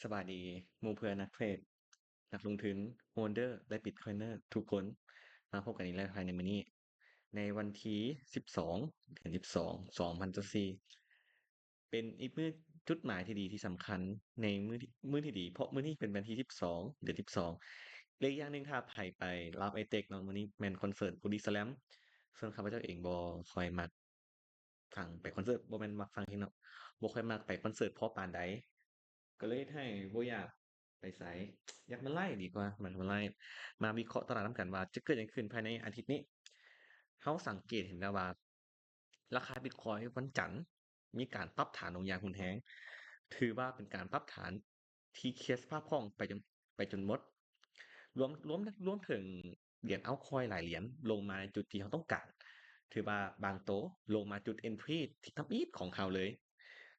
ສະບາຍດີໝູ່ເພື່ອນນັກເທຣດ, ນັກລົງທຶນ, ໂຮລເດີ ແລະ ບິດຄອຍເນີທຸກຄົນ. ມາພົບກັນອີກແລ້ວພາຍໃນມື້ນີ້ ໃນວັນທີສິບສອງ ເດືອນສິບສອງ ສອງພັນຊາວສີ່ ເປັນອີກມື້ ຈຸດໝາຍທີ່ດີທີ່ສຳຄັນໃນມື້ ມື້ທີ່ດີ ເພາະມື້ນີ້ເປັນວັນທີສິບສອງ ເດືອນສິບສອງ ແລະ ອີກຢ່າງໜຶ່ງ ຖ້າໃຜໄປລາວໄອເຕັກເນາະ, ມື້ນີ້ແມ່ນຄອນເສີດບູດດີ້ສະແລັມ ເຊິ່ງຂ້າພະເຈົ້າເອງບໍ່ຄ່ອຍມັກ ຟັງໄປຄອນເສີດ ບໍ່ແມ່ນມັກຟັງເອງເນາະ, ບໍ່ຄ່ອຍມັກໄປຄອນເສີດພໍປານໃດ ກໍເລີຍເຮັດໃຫ້ບໍ່ຢາກໄປໃສ, ຢາກມາໄລດີກວ່າ ມັກມາໄລ ມາວິເຄາະຕະຫຼາດນຳກັນວ່າຈະເກີດຫຍັງຂຶ້ນພາຍໃນອາທິດນີ້. ເຮົາສັງເກດເຫັນແລ້ວວ່າ ລາຄາບິດຄອຍວັນຈັນມີການປັບຖານລົງຢ່າງຮຸນແຮງ, ຖືວ່າເປັນການປັບຖານທີ່ເຄລຍສະພາບຄ່ອງໄປຈົນ ໄປຈົນໝົດ, ລວມ ລວມ ລວມເຖິງຫຼຽນເອົລຄອຍຫຼາຍຫຼຽນລົງມາໃນຈຸດທີ່ເຮົາຕ້ອງການ, ຖືວ່າບາງໂຕລົງມາຈຸດເອັນທຣີທີ່ທຳອິດຂອງເຮົາເລີຍ.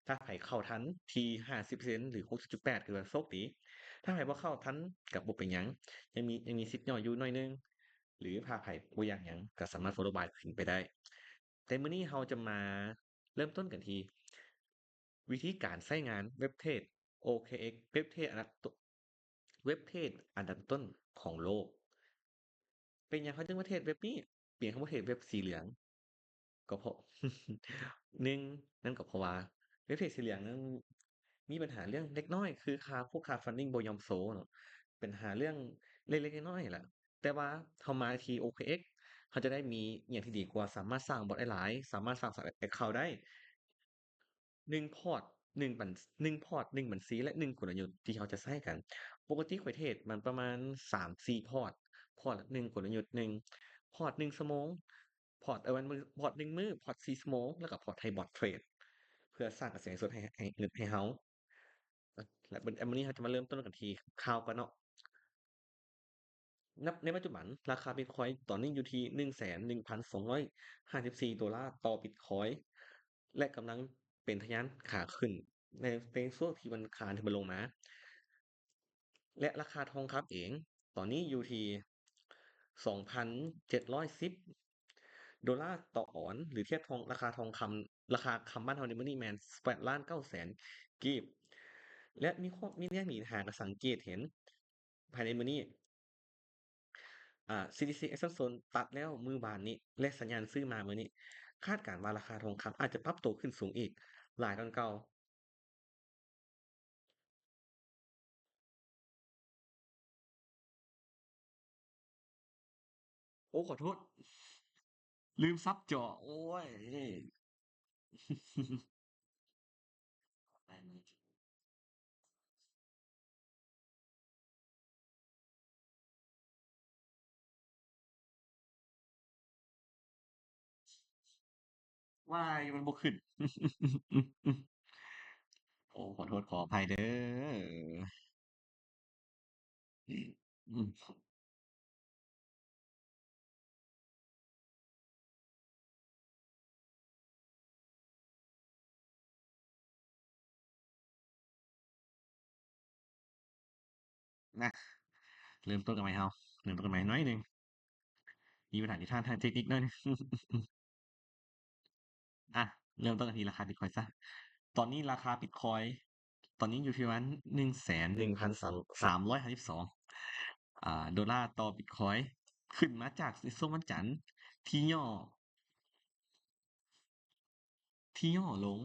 ຖ້າໃຜເຂົ້າທັນທີ່ຫ້າສິບເປີເຊັນ ຫຼື ຫົກສິບຈຸດແປດ ຖືວ່າໂຊກດີ, ຖ້າໃຜບໍ່ເຂົ້າທັນກໍບໍ່ເປັນຫຍັງ, ຍັງມີ ຍັງມີສິດຫຍໍ້ຢູ່ໜ້ອຍໜຶ່ງ ຫຼື ຖ້າໃຜບໍ່ຢາກຫຍັງກໍສາມາດ follow buy ຂຶ້ນໄປໄດ້. ແຕ່ມື້ນີ້ເຮົາຈະມາເລີ່ມຕົ້ນກັນທີ່ວິທີການໃຊ້ງານເວັບເທຣດ ໂອເຄເອັກ ເວັບເທຣດອັນດັບ ເວັບເທຣດອັນດັບຕົ້ນຂອງໂລກ. ເປັນຫຍັງເຮົາຈຶ່ງມາເທຣດເວັບນີ້? ເປັນຫຍັງເຮົາບໍ່ເທຣດເວັບສີເຫຼືອງ? ກໍເພາະ ໜຶ່ງ ນັ້ນກໍເພາະວ່າເວັບເທຣດສີເຫຼືອງນັ້ນມີບັນຫາເລື່ອງເລັກນ້ອຍ ຄືຄ່າ ພວກຄ່າຟັນດິງບໍ່ຍອມໂຊເນາະ, ບັນຫາເລື່ອງເລັກໆນ້ອຍໆນີ້ແຫຼະ. ແຕ່ວ່າເຮົາມາທີ່ໂອເຄເອັກ ເຮົາຈະໄດ້ມີອີ່ຫຍັງທີ່ດີກວ່າ ສາມາດສ້າງບອດໄດ້ຫຼາຍ, ສາມາດສ້າງສາມແອັກເຄົາໄດ້ ໜຶ່ງພອດ ໜຶ່ງບັນ ໜຶ່ງພອດ ໜຶ່ງບັນຊີ ແລະ ໜຶ່ງກົນລະຍຸດທີ່ເຮົາຈະໃຊ້ກັນ. ປົກກະຕິຂ້ອຍເທຣດມັນປະມານສາມສີ່ພອດ, ພອດລະໜຶ່ງກົນລະຍຸດໜຶ່ງ, ພອດໜຶ່ງຊົ່ວໂມງ, ພອດ ເອີ ວັນມື້ ພອດໜຶ່ງມື້, ພອດສີ່ຊົ່ວໂມງ ແລ້ວກໍພອດໃຫ້ບອດເທຣດ ເພື່ອສ້າງກະແສເງິນສົດໃຫ້ ໃຫ້ເງິນໃຫ້ເຮົາ. ແລະ ມື້ນີ້ເຮົາຈະມາເລີ່ມຕົ້ນກັນທີ່ຂ່າວກ່ອນເນາະ. ນັບ ໃນປັດຈຸບັນ ລາຄາບິດຄອຍຕອນນີ້ຢູ່ທີ່ໜຶ່ງແສນໜຶ່ງພັນສອງຮ້ອຍຫ້າສິບສີ່ໂດລາຕໍ່ບິດຄອຍ ແລະ ກຳລັງເປັນທະຍານຂາຂຶ້ນ ໃນ ໃນຊ່ວງທີ່ວັນອັງຄານທີ່ມັນລົງມາ. ແລະ ລາຄາທອງຄຳເອງ ຕອນນີ້ຢູ່ທີ່ສອງພັນເຈັດຮ້ອຍສິບໂດລາຕໍ່ອອນ ຫຼື ທຽບທອງ ລາຄາທອງຄຳ ລາຄາຄຳບ້ານເຮົາໃນມື້ນີ້ແມ່ນແປດລ້ານເກົ້າແສນກີບ. ແລະ ມີຂໍ້ ມີແນວນີ້ຫາກະສັງເກດເຫັນ ພາຍໃນມື້ນີ້ ອ່າ ຊີທີຊີ ແອັກຊັນໂຊນ ຕັດແລ້ວມື້ວານນີ້ ແລະ ສັນຍານຊື້ມາມື້ນີ້ ຄາດການວ່າລາຄາທອງຄຳອາດຈະປັບໂຕຂຶ້ນສູງອີກຫຼາຍກວ່າເກົ່າ. ໂອ້ ຂໍໂທດ ລືມສັບຈໍ. ໂອ້ຍ ວ້າຍ ມັນບໍ່ຂຶ້ນ. ໂອ້ ຂໍໂທດຂໍອະໄພເດີ້. ອືມ ນະ ເລີ່ມຕົ້ນກັນໃໝ່ເຮົາ ເລີ່ມຕົ້ນກັນໃໝ່ໜ້ອຍໜຶ່ງ ມີບັນຫາຜິດພາດທາງເຕັກນິກໜ້ອຍໜຶ່ງ. ອ່ະ ເລີ່ມຕົ້ນກັນທີ່ລາຄາບິດຄອຍຊະ. ຕອນນີ້ລາຄາບິດຄອຍ ຕອນນີ້ຢູ່ທີ່ປະມານໜຶ່ງແສນໜຶ່ງພັນສາມຮ້ອຍຫ້າສິບສອງ ອ່າ ໂດລາຕໍ່ບິດຄອຍ ຂຶ້ນມາຈາກໃນຊ່ວງວັນຈັນທີ່ຫຍໍ້ ທີ່ຫຍໍ້ລົງ.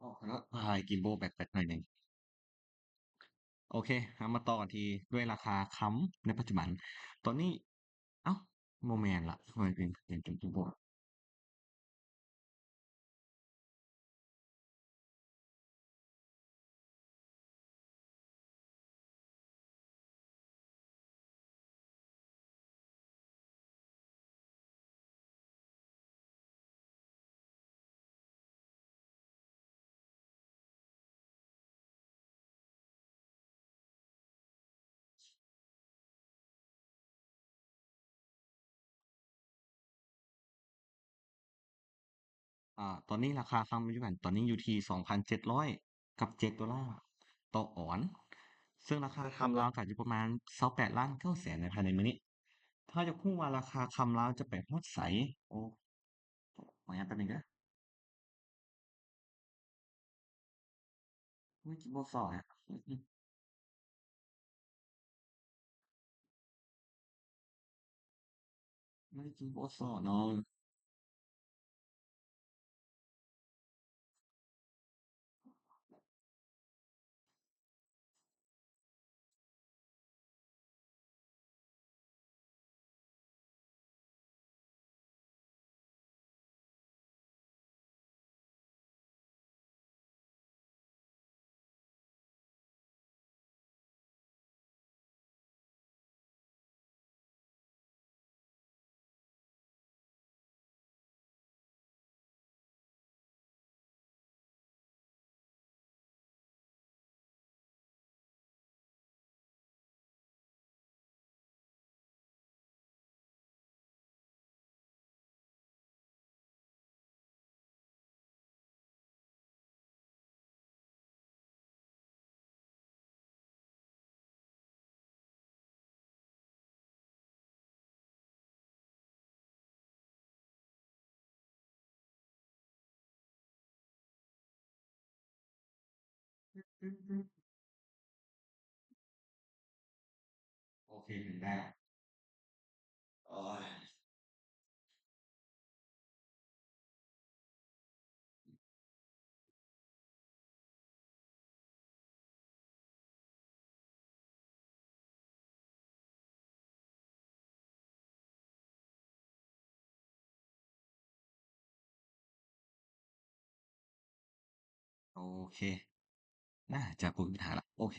ອອກແລ້ວ ພາຍກິນໂບແບັກແປັກໜ້ອຍໜຶ່ງ. ໂອເຄ ເຮົາມາຕໍ່ກັນທີ່ ດ້ວຍລາຄາຄຳໃນປັດຈຸບັນ. ຕອນນີ້ ເອົ້າ ບໍ່ແມ່ນລະ ເປັນ ເປັນກິນໂບ. ອາ ຕອນນີ້ລາຄາຄຳປັດຈຸບັນຕອນນີ້ຢູ່ທີ່ສອງພັນເຈັດຮ້ອຍກັບເຈັດໂດລາຕໍ່ອອນ ເຊິ່ງລາຄາຄຳລາວກໍຢູ່ປະມານຊາວແປດລ້ານເກົ້າແສນໃນພາຍໃນມື້ນີ້. ຖ້າຢາກຮູ້ວ່າລາຄາຄຳລາວຈະໄປຮອດໃສ ໂອ້ ຂໍອະນຸຍາດແປັບໜຶ່ງເດີ. ເມື່ອກີ້ບໍ່ຊໍນະ ເມື່ອກີ້ບໍ່ຊໍນະ. ໂອເຄ ເຫັນແລ້ວ ໂອ້ຍ. ໂອເຄ ໜ້າຈະບໍ່ມີບັນຫາລະ ໂອເຄ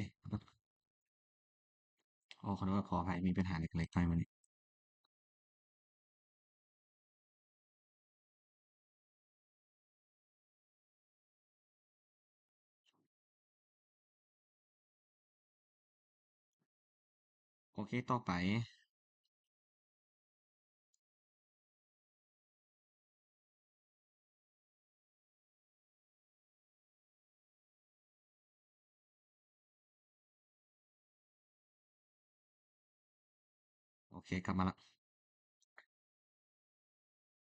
ໂອ້ ຂໍໂທດ ຂໍອະໄພ ມີບັນຫາເລັກໆນ້ອຍໆມື້ນີ້. ໂອເຄ ຕໍ່ໄປ. ໂອເຄ ກັບມາລະ.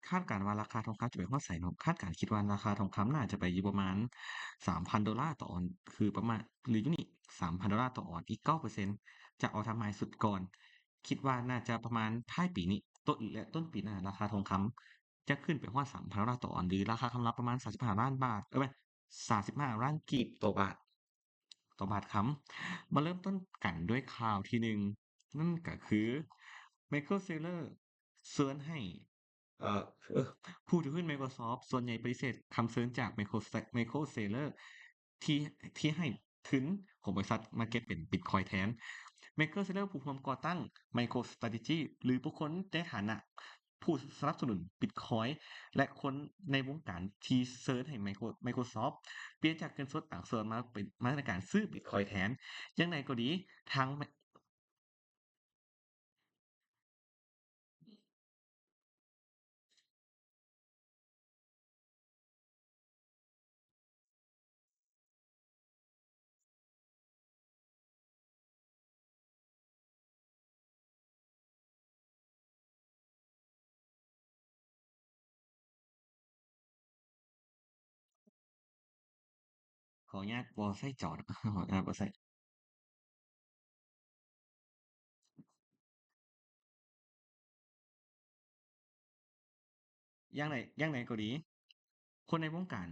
ຄາດການວ່າລາຄາທອງຄຳຈະໄປຮອດໃສເນາະ? ຄາດການຄິດວ່າລາຄາທອງຄຳໜ້າຈະໄປຢູ່ປະມານສາມພັນໂດລາຕໍ່ອອນ ຄືປະມານ ຫຼື ຢູ່ນີ້ ສາມພັນໂດລາຕໍ່ອອນ ອີກເກົ້າເປີເຊັນຈະອໍທຳມາຍສຸດກ່ອນ. ຄິດວ່າໜ້າຈະປະມານທ້າຍປີນີ້ ຕົ້ນ ແລະ ຕົ້ນປີໜ້າ ລາຄາທອງຄຳຈະຂຶ້ນໄປຮອດສາມພັນໂດລາຕໍ່ອອນ ຫຼື ລາຄາຄຳລາວປະມານສາມສິບຫ້າລ້ານບາດ ເອີ ສາມສິບຫ້າລ້ານກີບຕໍ່ບາດ ຕໍ່ບາດຄຳ. ມາເລີ່ມຕົ້ນກັນດ້ວຍຂ່າວທີໜຶ່ງ ນັ້ນກໍຄື Michael Saylor ເຊີນໃຫ້ ເອີ ເອີ ຜູ້ຖືຫຸ້ນ Microsoft ສ່ວນໃຫຍ່ປະຕິເສດຄຳເຊີນຈາກ Michael Sa-, Michael Saylor ທີ່ ທີ່ໃຫ້ທຶນຂອງບໍລິສັດມາເກັບເປັນ Bitcoin ແທນ. Michael Saylor ຜູ້ຮ່ວມກໍ່ຕັ້ງ MicroStrategy ຫຼື ບຸກຄົນໃນຖານະຜູ້ສະໜັບສະໜູນ Bitcoin ແລະ ຄົນໃນວົງການທີ່ເຊີນໃຫ້ Micro-, Microsoft ປ່ຽນຈາກເງິນສົດບາງສ່ວນມາເປັນ ມາໃນການຊື້ Bitcoin ແທນ. ຢ່າງໃດກໍດີ ທາງ ຂໍອະນຸຍາດບໍ່ໃຊ້ຈໍເນາະ ຂໍອະນຸຍາດບໍ່ໃຊ້. ຢ່າງໃດ ຢ່າງໃດກໍດີ ຄົນໃນວົງການ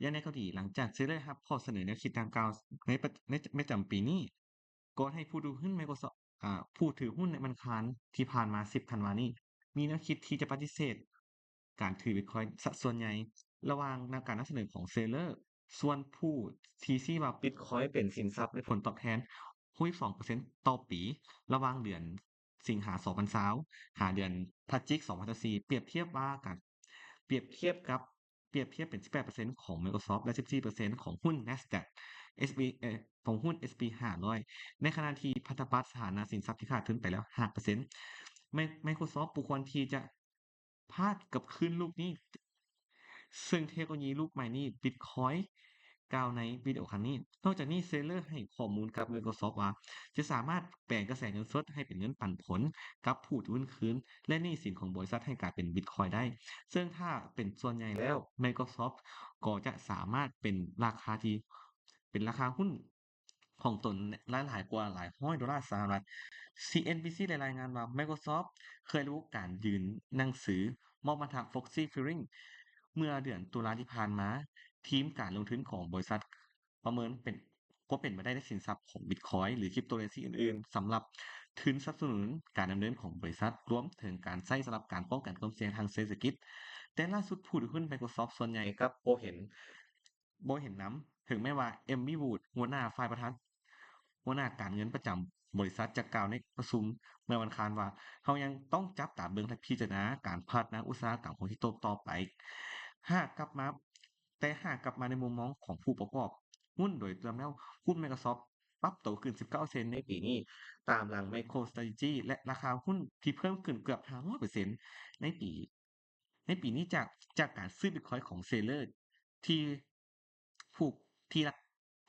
ຢ່າງໃດກໍດີ ຫຼັງຈາກທີ່ໄດ້ຮັບຂໍ້ສະເໜີແນວຄິດດັ່ງກ່າວໃນປະ ໃນ ໃນປະຈຳປີນີ້ ກໍໃຫ້ຜູ້ຖືຫຸ້ນ Microsoft ອາ ຜູ້ຖືຫຸ້ນໃນວັນອັງຄານທີ່ຜ່ານມາ ສິບທັນວານີ້ ມີແນວຄິດທີ່ຈະປະຕິເສດການຖື Bitcoin ສະສ່ວນໃຫຍ່ ລະຫວ່າງການນຳສະເໜີຂອງ Saylor ສ່ວນຜູ້ທີ່ຊີ້ວ່າ Bitcoin ເປັນສິນຊັບໃນຜົນຕອບແທນຫົກສິບສອງເປີເຊັນຕໍ່ປີ ລະຫວ່າງເດືອນສິງຫາ ສອງພັນຊາວ ຫາເດືອນພະຈິກ ສອງພັນຊາວສີ່ ປຽບທຽບວ່າການ ປຽບທຽບກັບ ປຽບທຽບເປັນສິບແປດເປີເຊັນຂອງ Microsoft ແລະ ສິບສີ່ເປີເຊັນຂອງຫຸ້ນ Nasdaq ເອສ ເອ ຂອງຫຸ້ນ S&P ຫ້າຮ້ອຍ ໃນຂະນະທີ່ພັນທະບັດສາທາລະນະສິນຊັບທີ່ຂາດທຶນໄປແລ້ວ ຫ້າເປີເຊັນ. Mi-, Microsoft ບໍ່ຄວນທີ່ຈະ ພາດກັບຄື້ນລູກນີ້ ເຊິ່ງເທັກໂນໂລຢີລູກໃໝ່ນີ້ Bitcoin ກ່າວໃນວິດີໂອຄັ້ງນີ້. ນອກຈາກນີ້ Saylor ໃຫ້ຂໍ້ມູນກັບ Microsoft ວ່າ ຈະສາມາດແປງກະແສເງິນສົດໃຫ້ເປັນເງິນປັນຜົນກັບຜູ້ຖືຫຸ້ນຄືນ ແລະ ໜີ້ສິນຂອງບໍລິສັດໃຫ້ກາຍເປັນ Bitcoin ໄດ້, ເຊິ່ງຖ້າເປັນສ່ວນໃຫຍ່ແລ້ວ Microsoft ກໍຈະສາມາດເປັນລາຄາທີ່ ເປັນລາຄາຫຸ້ນ ຂອງຕົນຫຼາຍໆກວ່າຫຼາຍຮ້ອຍໂດລາສະຫະລັດ. ຊີເອັນບີຊີ ໄດ້ລາຍງານວ່າ Microsoft ເຄີຍລະບຸການຍື່ນໜັງສືມອບບັນຫາ Proxy Clearing ເມື່ອເດືອນຕຸລາທີ່ຜ່ານມາ. ທີມການລົງທຶນຂອງບໍລິສັດປະເມີນເປັນ ຄວາມເປັນໄປໄດ້ໃນສິນຊັບຂອງ Bitcoin ຫຼື Cryptocurrency ອື່ນໆ ສຳລັບທຶນສະໜັບສະໜູນການດຳເນີນຂອງບໍລິສັດ, ລວມເຖິງການໃຊ້ສຳລັບການປ້ອງກັນຄວາມສ່ຽງທາງເສດຖະກິດ. ແຕ່ລ່າສຸດ ຜູ້ຖືຫຸ້ນ Microsoft ສ່ວນໃຫຍ່ກັບບໍ່ເຫັນ ບໍ່ເຫັນນຳ, ເຖິງແມ້ວ່າ Amy Wood ຫົວໜ້າຝ່າຍປະທານ ຫົວໜ້າການເງິນປະຈຳບໍລິສັດ ຈະກ່າວໃນປະຊຸມເມື່ອວັນອັງຄານວ່າ ເຮົາຍັງຕ້ອງຈັບຕາເບິ່ງ ແລະ ພິຈາລະນາການພັດທະນາອຸດສາຫະກຳຂອງ Crypto ຕໍ່ໄປ. ຫາກກັບມາ ແຕ່ຫາກກັບມາໃນມຸມມອງຂອງຜູ້ປະກອບຫຸ້ນໂດຍລວມແລ້ວ, ຫຸ້ນ Microsoft ປັບໂຕຂຶ້ນສິບເກົ້າເຊັນໃນປີນີ້ ຕາມຫຼັງ MicroStrategy ແລະ ລາຄາຫຸ້ນທີ່ເພີ່ມຂຶ້ນເກືອບຫ້າຮ້ອຍເປີເຊັນໃນປີ ໃນປີນີ້ຈາກ ຈາກການຊື້ Bitcoin ຂອງ Saylor ທີ່ຜູກ ທີ່ລັກ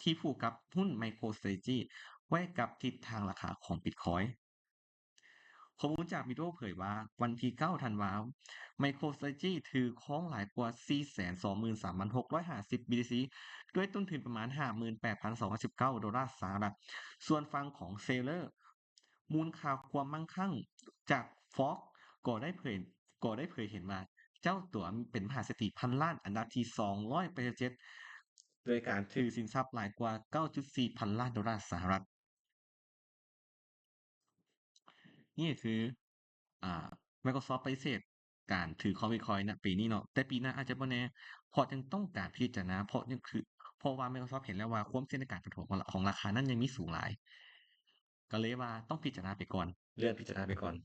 ທີ່ຜູກກັບຫຸ້ນ MicroStrategy ໄວ້ກັບທິດທາງລາຄາຂອງ Bitcoin. ຂໍ້ມູນຈາກ Bitwell ເຜີຍວ່າ ວັນທີເກົ້າ ທັນວາ MicroStrategy ຖືຄອງຫຼາຍກວ່າ ສີ່ແສນສອງໝື່ນສາມພັນຫົກຮ້ອຍຫ້າສິບ BTC ດ້ວຍຕົ້ນທຶນປະມານ ຫ້າໝື່ນແປດພັນສອງຮ້ອຍສິບເກົ້າໂດລາສະຫະລັດ. ສ່ວນຝັ່ງຂອງ Saylor ມູນຄ່າຄວາມໝັ້ງຄັ່ງຈາກ Forbes ກໍໄດ້ເຜີຍ ກໍໄດ້ເຜີຍເຫັນວ່າ ເຈົ້າຕົວເປັນມະຫາເສດຖີພັນລ້ານອັນດັບທີສອງຮ້ອຍແປດສິບເຈັດ ໂດຍການຖືສິນຊັບຫຼາຍກວ່າເກົ້າຈຸດສີ່ພັນລ້ານໂດລາສະຫະລັດ. ນີ້ຄື ອ່າ Microsoft ປະຕິເສດການຖືຄອງ Bitcoin ນະ ປີນີ້ເນາະ, ແຕ່ປີໜ້າອາດຈະບໍ່ແນ່ ເພາະຍັງຕ້ອງການພິຈາລະນາ, ເພາະຍັງຄື ເພາະວ່າ Microsoft ເຫັນແລ້ວວ່າຄວາມສ່ຽງໃນການຜັນຜວນຂອງລາ ຂອງລາຄານັ້ນຍັງມີສູງຫຼາຍ, ກໍເລີຍວ່າຕ້ອງພິຈາລະນາໄປກ່ອນ, ເລື່ອນພິຈາລະນາໄປກ່ອນ.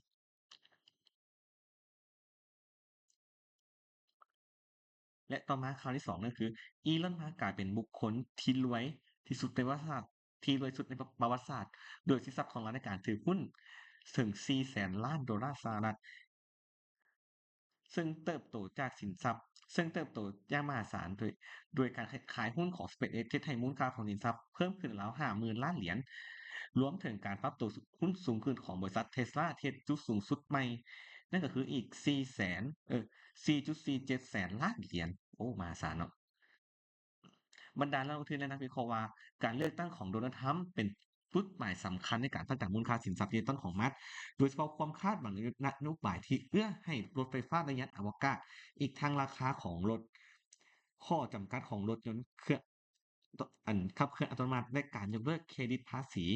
ແລະ ຕໍ່ມາຂ່າວທີສອງ ນັ້ນຄື ອີລອນ ມັສກ ກາຍເປັນບຸກຄົນທີ່ລວຍທີ່ສຸດໃນປະຫວັດສາດ ທີ່ລວຍສຸດໃນປະຫວັດສາດ ໂດຍສິນຊັບຂອງລາວໃນການຖືຫຸ້ນເຖິງສີ່ແສນລ້ານໂດລາສະຫະລັດ, ເຊິ່ງເຕີບໂຕຈາກສິນຊັບ ເຊິ່ງເຕີບໂຕຢ່າງມະຫາສານ ໂດຍ ໂດຍການຂາຍຫຸ້ນຂອງ SpaceX ເຮັດໃຫ້ມູນຄ່າຂອງສິນຊັບເພີ່ມຂຶ້ນລາວຫ້າໝື່ນລ້ານຫຼຽນ, ລວມເຖິງການປັບໂຕຫຸ້ນສູງຂຶ້ນຂອງບໍລິສັດ Tesla ທີ່ເຮັດຈຸດສູງສຸດໃໝ່, ນັ້ນກໍຄືອີກສີ່ແສນ ເອີ ສີ່ຈຸດສີ່ເຈັດແສນລ້ານຫຼຽນ. ໂອ້ ມະຫາສານເນາະ. ບັນດານັກລົງທຶນ ແລະ ນັກວິເຄາະວ່າ ການເລືອກຕັ້ງຂອງໂດນັລ ທຣຳ ເປັນຈຸດໝາຍສຳຄັນໃນການສ້າງຕາງມູນຄ່າສິນຊັບດິຈິຕອນຂອງມັດ, ໂດຍສະເພາະຄວາມຄາດຫວັງໃນນະໂຍບາຍທີ່ເອື້ອໃຫ້ລົດໄຟຟ້າໄດ້ຍານອະວະກາດ, ອີກທັງລາຄາຂອງລົດ, ຂໍ້ຈຳກັດຂອງລົດຍົນເຄື່ອງ ອັນຂັບເຄື່ອນອັດຕະໂນມັດ ແລະ ການຍົກເລີກເຄຣດິດພາສີ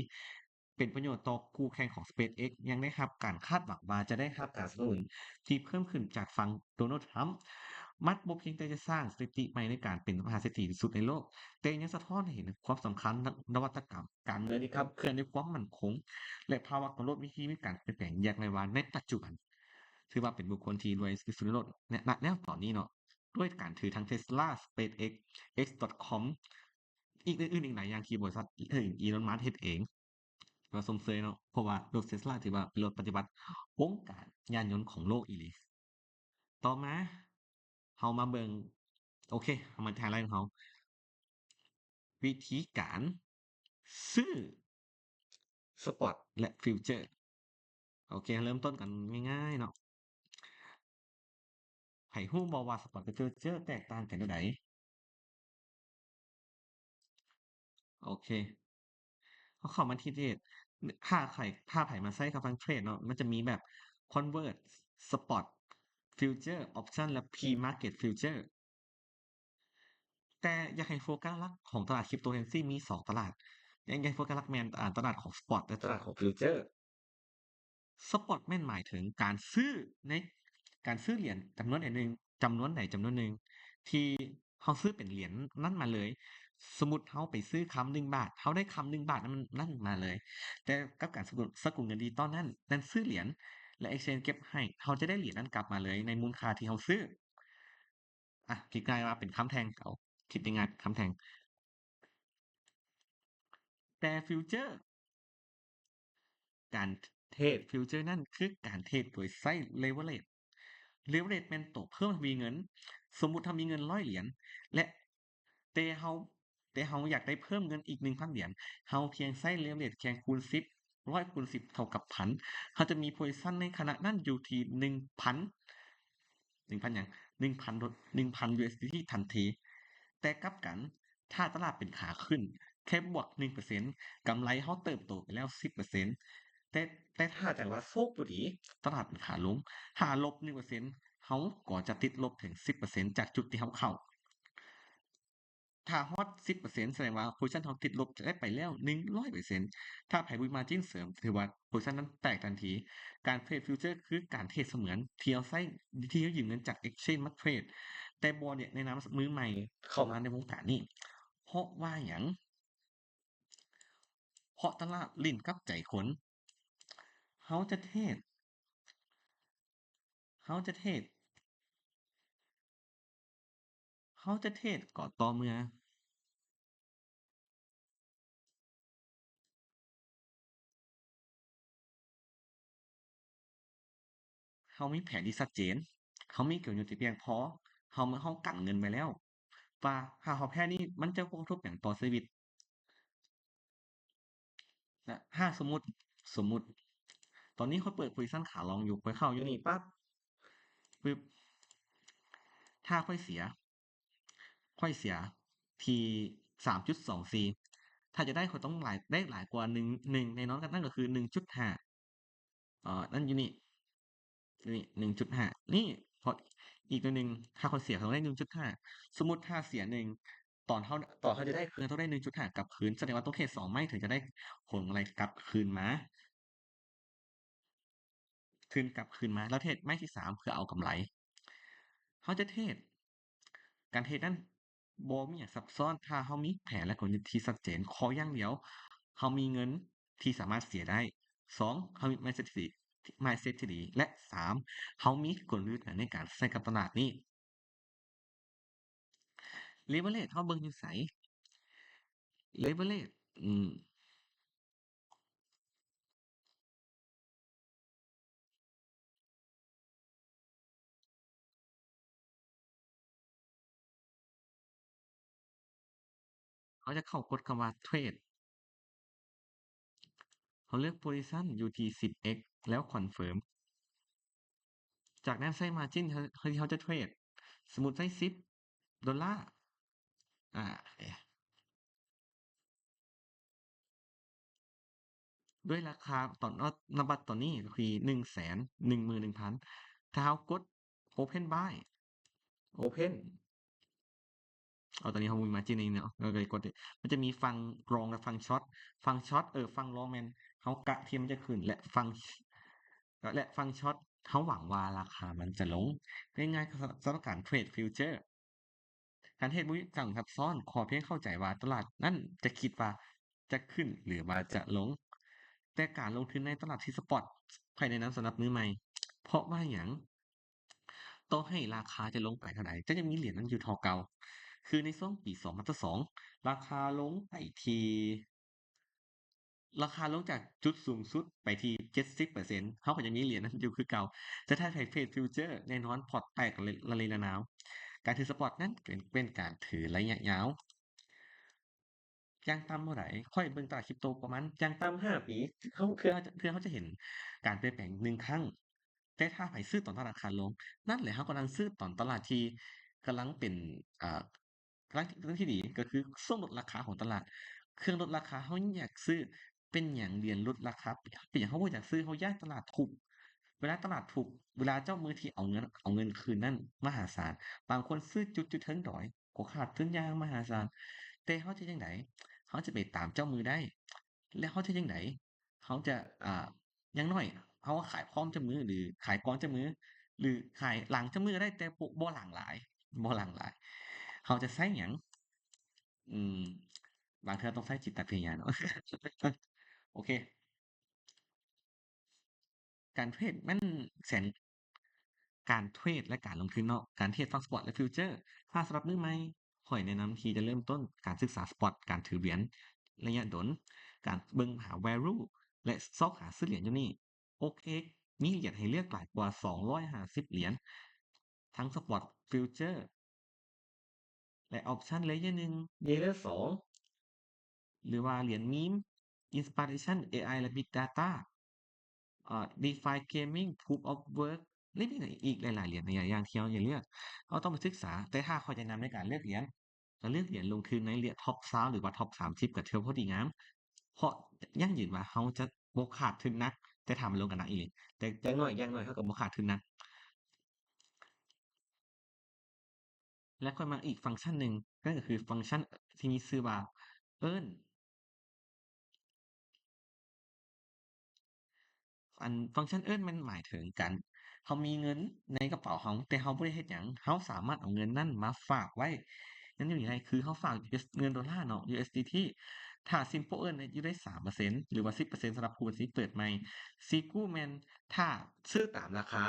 ເປັນປະໂຫຍດຕໍ່ຄູ່ແຂ່ງຂອງ SpaceX ຍັງໄດ້ຮັບການຄາດຫວັງວ່າຈະໄດ້ຮັບການສະໜັບສະໜູນທີ່ເພີ່ມຂຶ້ນຈາກຝັ່ງໂດນັລ ທຣຳ. ມັດບໍ່ພຽງແຕ່ຈະສ້າງສະຖິຕິໃໝ່ໃນການເປັນມະຫາເສດຖີທີ່ສຸດໃນໂລກ, ແຕ່ຍັງສະທ້ອນໃຫ້ເຫັນຄວາມສຳຄັນນະວັດຕະກຳການເງິນທີ່ຂັບເຄື່ອນດ້ວຍຄວາມໝັ້ນຄົງ ແລະ ພາວະຂອງໂລກມີທີ່ມີການປ່ຽນແປງຢ່າງໄວວາຍໃນປັດຈຸບັນ. ຖືວ່າເປັນບຸກຄົນທີ່ລວຍທີ່ສຸດໃນໂລກ ນະ ນະແນວຕອນນີ້ເນາະ, ດ້ວຍການຖືທັງ Tesla, SpaceX, X.com ອີກ ອື່ນໆ ອີກຫຼາຍຢ່າງທີ່ບໍລິສັດ ເອີ ອີລອນ ມັສ ເຮັດເອງ. ວ່າຊົມເຊີຍເນາະ, ເພາະວ່າລົດ Tesla ຖືວ່າເປັນລົດປະຕິວັດວົງການຍານຍົນຂອງໂລກອີ່ຫຼີ. ຕໍ່ມາເຮົາມາເບິ່ງ ໂອເຄ ເຮົາມາໄຮໄລຂອງເຮົາ ວິທີການຊື້ Spot ແລະ Future. ໂອເຄ ເລີ່ມຕົ້ນກັນງ່າຍໆເນາະ. ໃຜຮູ້ບໍ່ວ່າ Spot ກັບ Future ແຕກຕ່າງກັນແນວໃດ? ໂອເຄ ເຮົາເຂົ້າມາທີ່ເທຣດ ຖ້າໃຜ ຖ້າໃຜມາໃຊ້ຄຳວ່າເທຣດເນາະ ມັນຈະມີແບບ Convert, Spot, Future, Option ແລະ Pre-Market Future. ແຕ່ຢາກໃຫ້ໂຟກັສຫຼັກຂອງຕະຫຼາດ Cryptocurrency ມີສອງຕະຫຼາດ, ຢາກໃຫ້ໂຟກັສຫຼັກແມ່ນ ອາ ຕະຫຼາດຂອງ Spot ແລະ ຕະຫຼາດຂອງ Future. Spot ແມ່ນໝາຍເຖິງການຊື້ໃນ ການຊື້ຫຼຽນຈຳນວນໃດໜຶ່ງ ຈຳນວນໃດຈຳນວນໜຶ່ງ ທີ່ເຮົາຊື້ເປັນຫຼຽນນັ້ນມາເລີຍ. ສົມມຸດເຮົາໄປຊື້ຄຳໜຶ່ງບາດ ເຮົາໄດ້ຄຳໜຶ່ງບາດນັ້ນ ນັ້ນມາເລີຍ. ແຕ່ກັບການສະກຸນ ສະກຸນເງິນດິຈິຕອນນັ້ນ ນັ້ນຊື້ຫຼຽນ ແລະ exchange ເກັບໃຫ້ ເຮົາຈະໄດ້ຫຼຽນນັ້ນກັບມາເລີຍໃນມູນຄ່າທີ່ເຮົາຊື້. ອ່ະ ຄິດງ່າຍວ່າເປັນຄຳແທ່ງ ເອົາ ຄິດງ່າຍໆເປັນຄຳແທ່ງ. ແຕ່ Future ການເທຣດ Future ນັ້ນຄືການເທຣດໂດຍໃຊ້ leverage. ເລເວີເຣຈແມ່ນໂຕເພີ່ມທະວີເງິນ. ສົມມຸດເຮົາມີເງິນຮ້ອຍຫຼຽນ ແລະ ແຕ່ເຮົາ ແຕ່ເຮົາຢາກໄດ້ເພີ່ມເງິນອີກໜຶ່ງພັນຫຼຽນ, ເຮົາພຽງໃຊ້ເລເວີເຣຈພຽງຄູນສິບ, ຮ້ອຍຄູນສິບເທົ່າກັບພັນ, ເຮົາຈະມີໂພຊິຊັນໃນຂະນະນັ້ນຢູ່ທີ່ໜຶ່ງພັນ ໜຶ່ງພັນຫຍັງ? ໜຶ່ງພັນໂດ ໜຶ່ງພັນຢູເອັສດີທີທັນທີ. ແຕ່ກັບກັນ ຖ້າຕະຫຼາດເປັນຂາຂຶ້ນແຄ່ບວກໜຶ່ງເປີເຊັນ ກຳໄລເຮົາເຕີບໂຕໄປແລ້ວສິບເປີເຊັນ. ແຕ່ ແຕ່ຖ້າຈັງຫວະໂຊກບໍ່ດີ ຕະຫຼາດເປັນຂາລົງ ຫາລົບໜຶ່ງເປີເຊັນ ເຮົາກໍຈະຕິດລົບເຖິງສິບເປີເຊັນຈາກຈຸດທີ່ເຮົາເຂົ້າ. ຖ້າຮອດສິບເປີເຊັນ ສະແດງວ່າໂພຊິຊັນເຮົາຕິດລົບຈະໄດ້ໄປແລ້ວໜຶ່ງຮ້ອຍເປີເຊັນ. ຖ້າໃຜບໍ່ມີມາຈິນເສີມ ຖືວ່າໂພຊິຊັນນັ້ນແຕກທັນທີ. ການເທຣດຟິວເຈີຄືການເທຣດສະເໝືອນທີ່ເຮົາໃຊ້ ທີ່ເຮົາຢືມເງິນຈາກເອັກເຊນຈ໌ມາເທຣດ, ແຕ່ບໍ່ແນະນຳມືໃໝ່ເຂົ້າມາໃນວົງການນີ້. ເພາະວ່າຫຍັງ? ເພາະຕະຫຼາດຫຼິ້ນກັບໃຈຄົນ. ເຮົາຈະເທຣດ ເຮົາຈະເທຣດ ເຮົາຈະເທຣດກໍຕໍ່ເມື່ອເຮົາມີແຜນທີ່ຊັດເຈນ, ເຮົາມີກົນຍົດທີ່ພຽງພໍ, ເຮົາ ເຮົາກັນເງິນໄວ້ແລ້ວວ່າຖ້າເຮົາແພ້ນີ້ ມັນຈະບໍ່ກະທົບຫຍັງຕໍ່ຊີວິດ. ນະ ຖ້າສົມມຸດ ສົມມຸດ ຕອນນີ້ຂ້ອຍເປີດໂພຊິຊັນຂາລອງຢູ່, ຂ້ອຍເຂົ້າຢູ່ນີ້ປັບ ປຶບ ຖ້າຂ້ອຍເສຍ ຂ້ອຍເສຍທີ່ສາມຈຸດສອງສີ່ ຖ້າຈະໄດ້ ຂ້ອຍຕ້ອງຫຼາຍ ໄດ້ຫຼາຍກວ່າໜຶ່ງ ໜຶ່ງ ແນ່ນອນ ກໍນັ້ນກໍຄືໜຶ່ງຈຸດຫ້າ ເອີ ນັ້ນຢູ່ນີ້ ນີ້ໜຶ່ງຈຸດຫ້າ ນີ້ ເພາະອີກໜ້ອຍໜຶ່ງ ຖ້າຂ້ອຍເສຍ ຂ້ອຍຕ້ອງໄດ້ໜຶ່ງຈຸດຫ້າ. ສົມມຸດຖ້າເສຍໜຶ່ງ ຕອນເຮົາ ຕອນເຮົາຈະໄດ້ຄືນ ເຮົາຕ້ອງໄດ້ໜຶ່ງຈຸດຫ້າກັບຄືນ, ສະແດງວ່າຕ້ອງເທຣດສອງໄມ້ເຖິງຈະໄດ້ຜົນກຳໄລກັບຄືນມາ ຄືນກັບຄືນມາ ແລ້ວເທຣດໄມ້ທີສາມເພື່ອເອົາກຳໄລ. ເຮົາຈະເທຣດ ການເທຣດນັ້ນບໍ່ມີຫຍັງຊັບຊ້ອນ ຖ້າເຮົາມີແຜນ ແລະ ກົນຍຸດທີ່ຊັດເຈນ. ຂໍຢ່າງດຽວ ເຮົາມີເງິນທີ່ສາມາດເສຍໄດ້. ສອງ ເຮົາມີມາຍເຊັດທີ່ດີ ມາຍເຊັດທີ່ດີ ແລະ ສາມ ເຮົາມີກົນຍຸດໃນການໃຊ້ກັບຕະຫຼາດນີ້. ເລເວີເຣຈເຮົາເບິ່ງຢູ່ໃສ? ເລເວີເຣຈ ອືມ ເຮົາຈະເຂົ້າກົດຄຳວ່າເທຣດ ເຮົາເລືອກໂພຊິຊັນຢູ່ທີ່ສິບເອັກ ແລ້ວຄອນເຟີມ. ຈາກນັ້ນໃຊ້ມາຈິນ ເຮົາ ເຮົາ ທີ່ເຮົາຈະເທຣດ ສົມມຸດໃຊ້ສິບໂດລາ ອາ ດ້ວຍລາຄາຕອນ ນະບັດຕອນນີ້ກໍຄືໜຶ່ງແສນໜຶ່ງໝື່ນໜຶ່ງພັນ ຖ້າເຮົາກົດໂອເພັນບາຍ ໂອເພັນ ເອົາ ຕອນນີ້ເຮົາມີມາຈິນນີ້ເນາະ ເຮົາກໍໄດ້ກົດ ມັນຈະມີຝັ່ງລອງ ແລະ ຝັ່ງຊັອດ ຝັ່ງຊັອດ ເອີ ຝັ່ງລອງແມ່ນເຮົາກະທີ່ມັນຈະຂຶ້ນ ແລະ ຝັ່ງ ແລະ ຝັ່ງຊັອດ ເຮົາຫວັງວ່າລາຄາມັນຈະລົງ. ງ່າຍໆ ສຳລັບການເທຣດຟິວເຈີ ການເທຣດບໍ່ມີຫຍັງຊັບຊ້ອນ, ຂໍພຽງເຂົ້າໃຈວ່າຕະຫຼາດນັ້ນຈະຄິດວ່າຈະຂຶ້ນ ຫຼື ວ່າຈະລົງ. ແຕ່ການລົງທຶນໃນຕະຫຼາດທີ່ສະປອດ ຂ້ອຍແນະນຳສຳລັບມືໃໝ່. ເພາະວ່າຫຍັງ? ຕໍ່ໃຫ້ລາຄາຈະລົງໄປເທົ່າໃດ, ເຈົ້າຍັງມີຫຼຽນນັ້ນຢູ່ເທົ່າເກົ່າ. ຄືໃນຊ່ວງປີສອງພັນຊາວສອງ ລາຄາລົງໄປທີ່ ລາຄາລົງຈາກຈຸດສູງສຸດໄປທີ່ເຈັດສິບເປີເຊັນ ເຮົາກໍຍັງມີຫຼຽນນັ້ນຢູ່ຄືເກົ່າ. ຈະຖ້າໃຫ້ເທຣດຟິວເຈີ ແນ່ນອນພອດແຕກລະເລລະນາວ. ການຖືສະປອດນັ້ນເປັນ ເປັນການຖືໄລຍະຍາວ. ຢ່າງຕ່ຳເທົ່າໃດ? ຂ້ອຍເບິ່ງຕະຫຼາດຄຣິບໂຕປະມານຢ່າງຕ່ຳຫ້າປີ ເຮົາ ເພື່ອ ເພື່ອເຮົາຈະເຫັນການປ່ຽນແປງໜຶ່ງຄັ້ງ. ແຕ່ຖ້າໃຜຊື້ຕອນຕະຫຼາດຂາລົງ ນັ້ນແຫຼະ ເຮົາກຳລັງຊື້ຕອນຕະຫຼາດທີ່ກຳລັງເປັນ ເອີ ກຳລັງ ກຳລັງທີ່ດີ ກໍຄືຊ່ວງລົດລາຄາຂອງຕະຫຼາດ. ເຄື່ອງລົດລາຄາ ເຮົາຢາກຊື້. ເປັນຫຍັງຫຼຽນລົດລາຄາ? ເປັນຫຍັງເຮົາບໍ່ຢາກຊື້? ເຮົາຢ້ານຕະຫຼາດທຸບ. ເວລາຕະຫຼາດທຸບ ເວລາເຈົ້າມືທີ່ເອົາເງິນ ເອົາເງິນຄືນນັ້ນມະຫາສານ. ບາງຄົນຊື້ຈຸດ ຈຸດເທິງດອຍ ກໍຂາດທຶນຢ່າງມະຫາສານ. ແຕ່ເຮົາຈະຈັ່ງໃດ? ເຮົາຈະໄປຕາມເຈົ້າມືໄດ້ ແລະ ເຮົາຈະຈັ່ງໃດ? ເຮົາຈະ ອ່າ ຢ່າງໜ້ອຍເຮົາຂາຍພ້ອມເຈົ້າມື ຫຼື ຂາຍກ່ອນເຈົ້າມື ຫຼື ຂາຍຫຼັງເຈົ້າມືກໍໄດ້ ແຕ່ບໍ່ ບໍ່ຫຼັງຫຼາຍ ບໍ່ຫຼັງຫຼາຍ. ເຮົາຈະໃຊ້ຫຍັງ? ອືມ ບາງເທື່ອຕ້ອງໃຊ້ຈິດຕະວິທະຍາເນາະ. ໂອເຄ ການເທຣດແມ່ນແສນ ການເທຣດ ແລະ ການລົງທຶນເນາະ ການເທຣດທັງສະປອດ ແລະ ຟິວເຈີ. ຖ້າສຳລັບມືໃໝ່ ຂ້ອຍແນະນຳທີ່ຈະເລີ່ມຕົ້ນການສຶກສາສະປອດ, ການຖືຫຼຽນໄລຍະດົນ, ການເບິ່ງຫາ value ແລະ ຊອກຫາຊື້ຫຼຽນຢູ່ນີ້. ໂອເຄ ມີຫຼຽນໃຫ້ເລືອກຫຼາຍກວ່າສອງຮ້ອຍຫ້າສິບຫຼຽນ. ທັງ Spot Future ແລະ Option Layer ໜຶ່ງ Layer ສອງ ຫຼືວ່າຫຼຽນ Meme Inspiration ເອໄອ ແລະ Big Data ເອີ DeFi Gaming Proof of Work ແລະ ມີອີກຫຼາຍໆຫຼຽນຫຼາຍຢ່າງທີ່ເຮົາຈະເລືອກ ເຮົາຕ້ອງໄປສຶກສາ. ແຕ່ຖ້າຂ້ອຍແນະນຳໃນການເລືອກຫຼຽນ ກໍເລືອກຫຼຽນລົງທຶນໃນຫຼຽນ Top ຊາວ ຫຼືວ່າ Top ສາມສິບ ກໍຖືວ່າພໍດີງາມ ເພາະຢັ້ງຢືນວ່າເຮົາຈະບໍ່ຂາດທຶນໜັກ ແຕ່ຖ້າມັນລົງກໍໜັກອີ່ຫຼີ ແຕ່ຢ່າງໜ້ອຍ ຢ່າງໜ້ອຍເຮົາກໍບໍ່ຂາດທຶນໜັກ. ແລະ ຂ້ອຍມັກອີກຟັງຊັນໜຶ່ງ ນັ້ນກໍຄືຟັງຊັນທີ່ມີຊື່ວ່າ Earn ອັນ ຟັງຊັນ Earn ແມ່ນໝາຍເຖິງການ ເຮົາມີເງິນໃນກະເປົາເຮົາ ແຕ່ເຮົາບໍ່ໄດ້ເຮັດຫຍັງ ເຮົາສາມາດເອົາເງິນນັ້ນມາຝາກໄວ້ໃນນີ້ໄດ້ ຄືເຮົາຝາກ ເງິນໂດລາເນາະ USDT ຖ້າ Simple Earn ຢູ່ໄດ້ສາມເປີເຊັນ ຫຼືວ່າສິບເປີເຊັນ ສຳລັບຜູ້ທີ່ເປີດໃໝ່. Secure ແມ່ນຖ້າຊື້ຕາມລາຄາ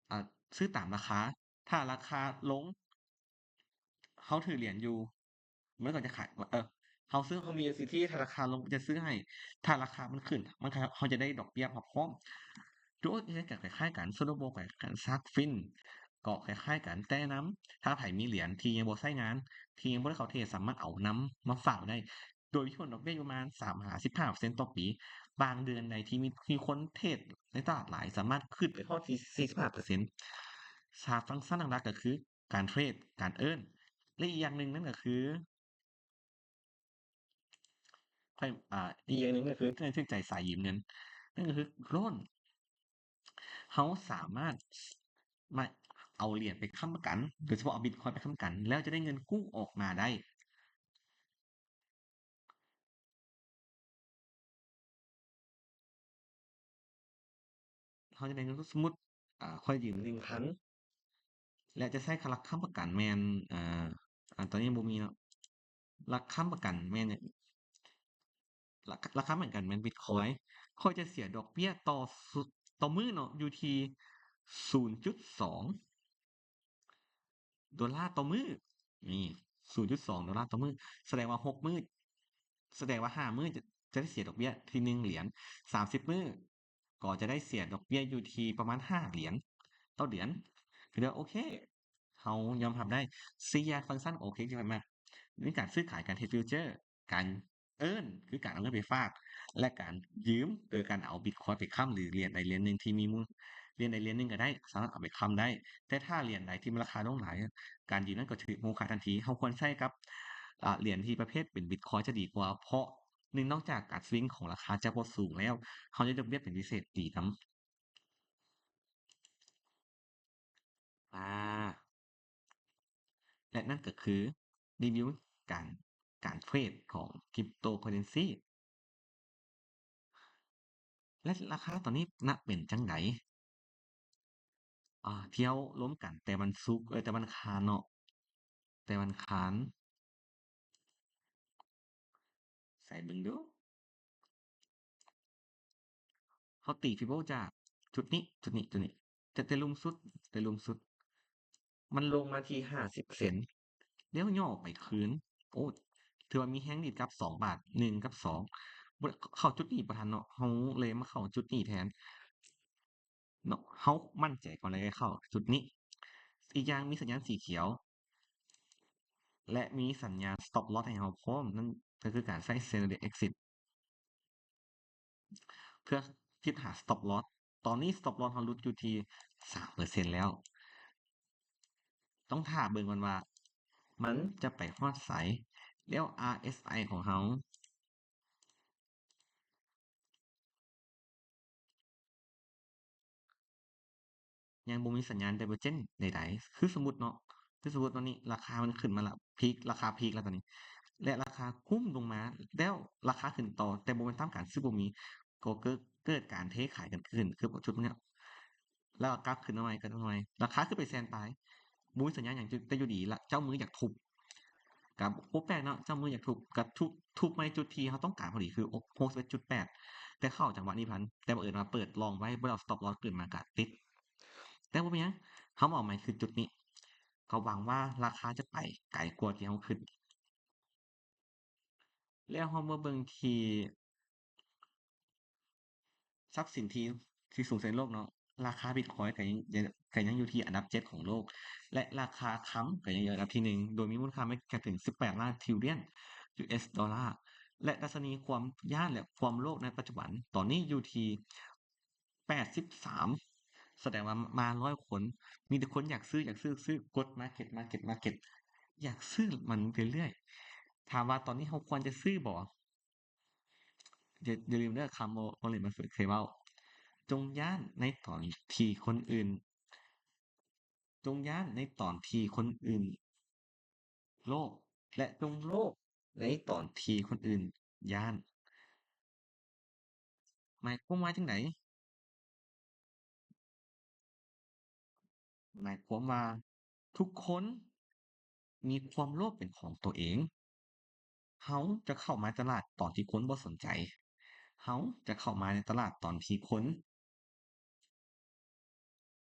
ອ່າ ຊື້ຕາມລາຄາ ຖ້າລາຄາລົງ ເຮົາຖືຫຼຽນຢູ່ ມັນກໍຈະຂາຍ ເອີ ເຮົາຊື້ ເຮົາມີ USDT ຖ້າລາຄາລົງ ມັນຈະຊື້ໃຫ້ ຖ້າລາຄາມັນຂຶ້ນ ມັນ ເຮົາຈະໄດ້ດອກເບ້ຍມາພ້ອມ. Duo Exchange ກໍຄ້າຍໆກັນ Snowball ກໍຄ້າຍໆກັນ Shark Fin ກໍຄ້າຍໆກັນ ແຕ່ນຳ ຖ້າໃຜມີຫຼຽນທີ່ຍັງບໍ່ໃຊ້ງານ ທີ່ຍັງບໍ່ໄດ້ເຂົ້າເທຣດ ສາມາດເອົານຳມາຝາກໄດ້ ໂດຍມີຜົນດອກເບ້ຍຢູ່ປະມານສາມຫາສິບຫ້າເປີເຊັນຕໍ່ປີ. ບາງເດືອນໃດທີ່ມີ ມີຄົນເທຣດໃນຕະຫຼາດຫຼາຍ ສາມາດຂຶ້ນໄປຮອດທີ່ສີ່ສິບຫ້າເປີເຊັນ. ສາມຟັງຊັນຫຼັກໆກໍຄືການເທຣດ, ການ earn ແລະ ອີກຢ່າງໜຶ່ງນັ້ນກໍຄື ຂ້ອຍ ອ່າ ອີກຢ່າງໜຶ່ງກໍຄື ຖືກໃຈສາຍຢືມເງິນ ນັ້ນກໍຄື loan. ເຮົາສາມາດ ມາເອົາຫຼຽນໄປຄ້ຳປະກັນ ໂດຍສະເພາະເອົາ Bitcoin ໄປຄ້ຳປະກັນ ແລ້ວຈະໄດ້ເງິນກູ້ອອກມາໄດ້. ເຮົາຈະໄດ້ເງິນ ສົມມຸດ ອ່າ ຂ້ອຍຢືມໜຶ່ງພັນ ແລະ ຈະໃຊ້ຄ່າຫຼັກຄ້ຳປະກັນແມ່ນ ເອີ ອັນຕອນນີ້ບໍ່ມີເນາະ ຫຼັກຄ້ຳປະກັນແມ່ນ ຫຼັກ ຫຼັກຄ້ຳປະກັນແມ່ນ Bitcoin ຂ້ອຍຈະເສຍດອກເບ້ຍຕໍ່ ຕໍ່ມື້ເນາະ ຢູ່ທີ່ສູນຈຸດສອງ ໂດລາຕໍ່ມື້ ນີ້ ສູນຈຸດສອງໂດລາຕໍ່ມື້ ສະແດງວ່າຫົກມື້ ສະແດງວ່າຫ້າມື້ ຈະ ຈະໄດ້ເສຍດອກເບ້ຍທີໜຶ່ງຫຼຽນ ສາມສິບມື້ ກໍຈະໄດ້ເສຍດອກເບ້ຍຢູ່ທີ່ປະມານຫ້າຫຼຽນຕໍ່ເດືອນ. ຖືວ່າໂອເຄ ເຮົາຍອມຮັບໄດ້. ສີ່ຢ່າງ ຟັງຊັນໂອເຄທີ່ຂ້ອຍມັກ ມີການຊື້ຂາຍ, ການເທຣດຟິວເຈີ, ການ earn ຄືການເອົາເງິນໄປຝາກ ແລະ ການຢືມ ໂດຍການເອົາ Bitcoin ໄປຄ້ຳ ຫຼື ຫຼຽນໃດຫຼຽນໜຶ່ງທີ່ມີມູນ ຫຼຽນໃດຫຼຽນໜຶ່ງກໍໄດ້ ສາມາດເອົາໄປຄ້ຳໄດ້. ແຕ່ຖ້າຫຼຽນໃດທີ່ມັນລາຄາລົງຫຼາຍ ການຢືມນັ້ນກໍຖືກມູນຄ່າທັນທີ. ເຮົາຄວນໃຊ້ກັບ ອາ ຫຼຽນທີ່ປະເພດເປັນ Bitcoin ຈະດີກວ່າ ເພາະ ໜຶ່ງ ນອກຈາກການສະວິງຂອງລາຄາຈະບໍ່ສູງແລ້ວ ເຮົາຍັງໄດ້ດອກເບ້ຍເປັນພິເສດດີນຳ. ອາ ແລະ ນັ້ນກໍຄືຣີວິວການ ການເທຣດຂອງ Cryptocurrency ແລະ ລາຄາຕອນນີ້ນະເປັນຈັ່ງໃດ? ອາ ທີ່ເຮົາລົມກັນແຕ່ວັນສຸກ ເອີ ແຕ່ວັນອັງຄານເນາະ ແຕ່ວັນອັງຄານ ໃສ່ເບິ່ງດູ ເຮົາຕີ Pivot ຈາກຈຸດນີ້ ຈຸດນີ້ ຈຸດນີ້ ແຕ່ ແຕ່ລຸ່ມສຸດ ແຕ່ລຸ່ມສຸດ ມັນລົງມາທີ່ຫ້າສິບເຊັນ ແລ້ວຫຍໍ້ໄປຄືນ. ໂອ້ ຖືວ່າມີແຮງດີດກັບສອງບາດ ໜຶ່ງກັບສອງ ບໍ່ ເຂົ້າຈຸດນີ້ບໍ່ທັນເນາະ ເຮົາເລີຍມາເຂົ້າຈຸດນີ້ແທນເນາະ. ເຮົາໝັ້ນໃຈກ່ອນ ແລ້ວໄດ້ເຂົ້າຈຸດນີ້. ອີກຢ່າງມີສັນຍານສີຂຽວ ແລະ ມີສັນຍານ stop loss ໃຫ້ເຮົາພ້ອມ ນັ້ນກໍຄືການໃຊ້ scenario exit ເພື່ອຄິດຫາ stop loss. ຕອນນີ້ stop loss ເຮົາຫຼຸດຢູ່ທີ່ສາມເປີເຊັນແລ້ວ. ຕ້ອງຖ້າເບິ່ງກ່ອນວ່າມັນຈະໄປຮອດໃສ ແລ້ວ RSI ຂອງເຮົາ ຍັງບໍ່ມີສັນຍານ divergence ໃດໆ. ຄືສົມມຸດເນາະ ຄືສົມມຸດຕອນນີ້ລາຄາມັນຂຶ້ນມາລະ peak ລາຄາ peak ແລ້ວຕອນນີ້ ແລະ ລາຄາກຸ້ມລົງມາ ແລ້ວລາຄາຂຶ້ນຕໍ່ ແຕ່ໂມເມັນຕັມການຊື້ບໍ່ມີ ກໍເກີດ ເກີດການເທຂາຍກັນຂຶ້ນ ຄືຈຸດນີ້ ແລ້ວກໍກັບຂຶ້ນມາໃໝ່ ກັບຂຶ້ນມາໃໝ່ ລາຄາຂຶ້ນໄປແສນປາຍ ບໍ່ມີສັນຍານຫຍັງ ແຕ່ຢູ່ດີລະ ເຈົ້າມືຢາກທຸບ ກໍບໍ່ແປກເນາະ ເຈົ້າມືຢາກທຸບ ກໍທຸບ ທຸບໃໝ່ຈຸດທີ່ເຮົາຕ້ອງການພໍດີ ຄື ຫົກສິບເອັດຈຸດແປດ ແຕ່ເຂົ້າຈັງຫວະນີ້ທັນ ແຕ່ບັງເອີນວ່າເປີດລອງໄວ້ ບໍ່ໄດ້ເອົາ stop loss ຂຶ້ນມາ ກໍຕິດ. ແຕ່ບໍ່ເປັນຫຍັງ ເຮົາມາເອົາໃໝ່ຄືຈຸດນີ້ ກໍຫວັງວ່າລາຄາຈະໄປໄກກວ່າທີ່ເຮົາຄິດ. ແລ້ວເຮົາມາເບິ່ງທີ່ ຊັບສິນທີ່ ທີ່ສູງສຸດໃນໂລກເນາະ ລາຄາບິດຄອຍກໍຍັງ ກໍຍັງຢູ່ທີ່ອັນດັບເຈັດຂອງໂລກ ແລະ ລາຄາຄຳກໍຍັງຢູ່ອັນດັບທີໜຶ່ງ ໂດຍມີມູນຄ່າ market cap ເຖິງສິບແປດລ້ານ trillion ຢູເອສ ໂດລາ ແລະ ດັດຊະນີຄວາມຢ້ານ ແລະ ຄວາມໂລບໃນປັດຈຸບັນຕອນນີ້ຢູ່ທີ່ ແປດສິບສາມ ສະແດງວ່າມາຮ້ອຍຄົນ ມີແຕ່ຄົນຢາກຊື້ ຢາກຊື້ ຊື້ ກົດ market market market ຢາກຊື້ມັນເລື້ອຍໆ. ຖາມວ່າຕອນນີ້ເຮົາຄວນຈະຊື້ບໍ່? ຢ່າ ຢ່າລືມເດີ ຄຳ Warren Buffett ເຄີຍເວົ້າ, ຈົ່ງຢ້ານໃນຕອນທີ່ຄົນອື່ນ ຈົ່ງຢ້ານໃນຕອນທີ່ຄົນອື່ນໂລບ ແລະ ຈົ່ງໂລບໃນຕອນທີ່ຄົນອື່ນຢ້ານ. ໝາຍຄວາມວ່າຈັ່ງໃດ? ໝາຍຄວາມວ່າທຸກຄົນມີຄວາມໂລບເປັນຂອງຕົວເອງ. ເຮົາຈະເຂົ້າມາຕະຫຼາດຕອນທີ່ຄົນບໍ່ສົນໃຈ. ເຮົາຈະເຂົ້າມາໃນຕະຫຼາດຕອນທີ່ຄົນ